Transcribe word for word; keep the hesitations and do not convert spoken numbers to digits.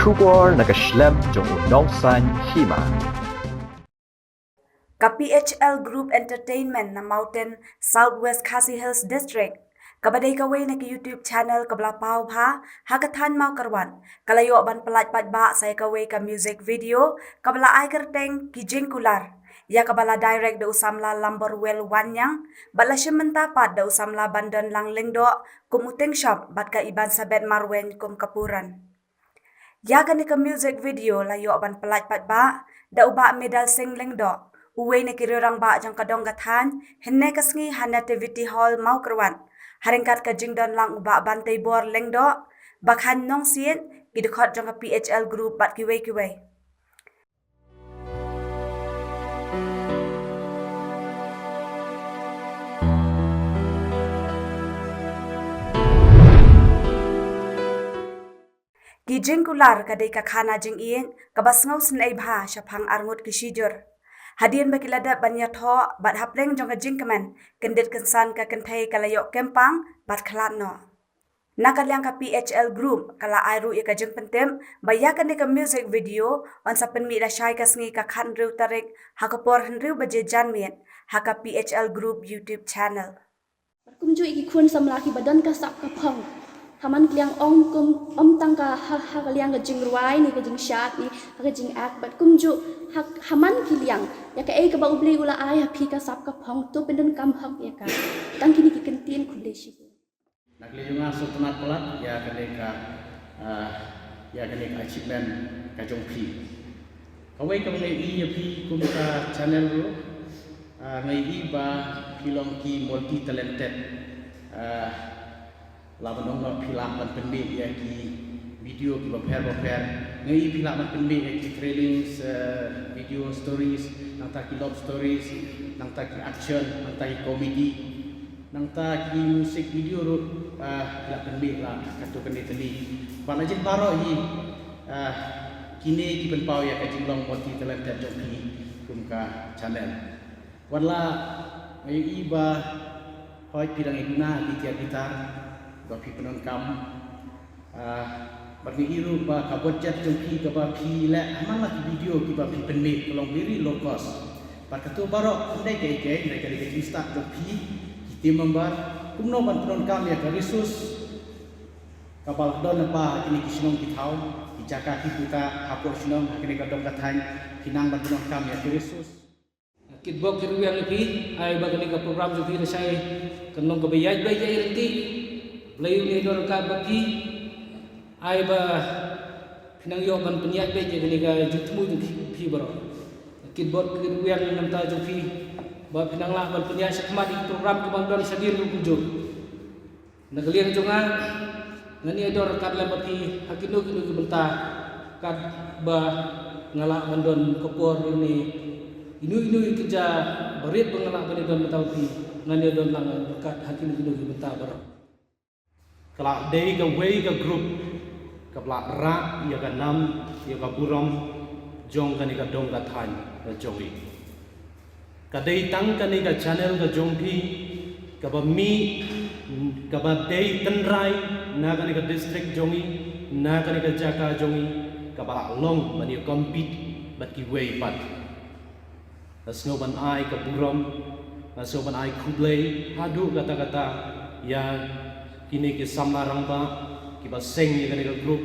Khubor na ka shlem jong u nongsan hima. Ka P H L Group Entertainment na Mawten, South West Khasi Hills District, kaba dei kawei na ki YouTube channel kaba la paw bha ha ka thaiñ Mawkyrwat, ka la ïoh ban pyllait paidbah sa ïa kawei ka music video kaba la ai kyrteng Ki Jingkular, ïa kaba la direct da u samla Lamborwell Wanniang bad la shim bynta pat da u samla Bandonlang Lyngdoh kum u Tingshop bad ka Ibansabeth Marwein kum ka Puran. Ïa kane ka music video la ïoh ban pyllait paidbah da u Bah Medal Singh Lyngdoh, uwei na ki rangbah jong ka dong ka thaiñ, hynne ka sngi ha Nativity Hall Mawkyrwat, ha ryngkat ka jingdon lang u Bah Banteibor Lyngdoh, Bah Khan Nongsiej, ki dkhot jong ka P H L Group bad kiwei kiwei. Ki Jingkular ka dei ka khana jingïeit kaba sngewsynei bha shaphang arngut ki shijur. Hadien ba ki la dep ban ïathoh bad hapdeng jong ka jingkmen, kyndit kynsan ka kynthei ka la ïoh kyrpang bad khlad noh. Na ka liang ka P H L Group ka la ai ruh ïa ka jingpyntip ba ïa kane ka music video yn sa pynmih lashai ka sngi ka khathynriew tarik ha ka por hynriew baje janmiet ha ka P H L Group YouTube channel. Bad kumjuh ïa ki khun samla kiba don ka sap ka phong. Ha man ka liang ong kum ym tang ka ha, ha ka liang ka jingrwai ne ka jingshad ne ha ka jingact. Bad kumjuh ha, ha man ki liang ïa kaei kaba U Blei u la ai ha phi ka sap ka phong, to pyndonkam hok ïa ka. Tang kine ki kyntien, khublei shibun. Na ka liang jong nga sngewtynnat palat ïa kane ka, ah, ïa kane ka achievement ka jong phi. Kawei kaba nga ïohi ïa phi kum ka channel ruh, ah, nga ïohi ba phi long ki multi talented. Ah, lah ban ong ba phi lah ban pynmih ïa ki video kiba pher ba pher. Nga ïohi phi lah ban pynmih ïa ki thrilling, eh, video stories, nangta ki love stories, nangta ki action, nangta ki comedy. Nangta ki music video ruh, ah, la pynmih la katto katne tylli. Bad la jin baroh hi, ah, kine ki pynpaw ïa ka jinglong multi talented jong phi kum ka channel. Wat la nga ïohi ba hooid phi dang ïa duna ki tiar guitar ba phi pyndonkam. Ah, bad nga ïohi ruh ba ka budget jong phi kaba phi leh ha man la ki video kiba phi pynmih ka long very low cost. Bad kato baroh ym dei kaei kaei, hynrei ka dei ka jingstad jong phi ki team member kumno ban pyndonkam ïa ka resource kaba la don lypa ha kine ki shnong ki thaw, ki jaka ki puta hapoh shnong, ha kine ka dong ka thaiñ, phi nang ban pyndonkam ïa ki resource. Kitbok kitrwiang ïa phi, ai ba kane ka program jong phi lashai kan long kaba ïaid beit ïaid ryntih. Blei un ïai don ryngkat bad phi, ai ba phi nang ïoh ban pynïaid beit ïa kane ka jingthmu jong phi, phi baroh. Kitbok kitrwiang na ka bynta jong phi ba phi nang lah ban pynïaid shakhmat ïa ki program kiban don shadien ruh kumjuh. Na ka liang jong nga, ngan ïai don ryngkat lem bad phi ha kino kino ki bynta, katba nga lah ban don ka por ne ino ino i kynja barit ba nga lah ban ïai don bynta bad phi, ngan ïai don lang ryngkat ha kino kino ki bynta baroh. Ka la dei kawei ka group kaba la rah ïa ka nam ïa ka burom jong kane ka dong ka thaiñ ka jong ngi. Ka dei tang kane ka channel ka jong phi kaba mih, kaba dei tynrai na kane ka district jong ngi, na kane ka jaka jong ngi, kaba la long ban ïa compete bad kiwei pat. Nga sngew ban ai ka burom, nga sngew ban ai khublei haduh katta katta ïa kine ki samla rangbah kiba seng ïa kane ka group.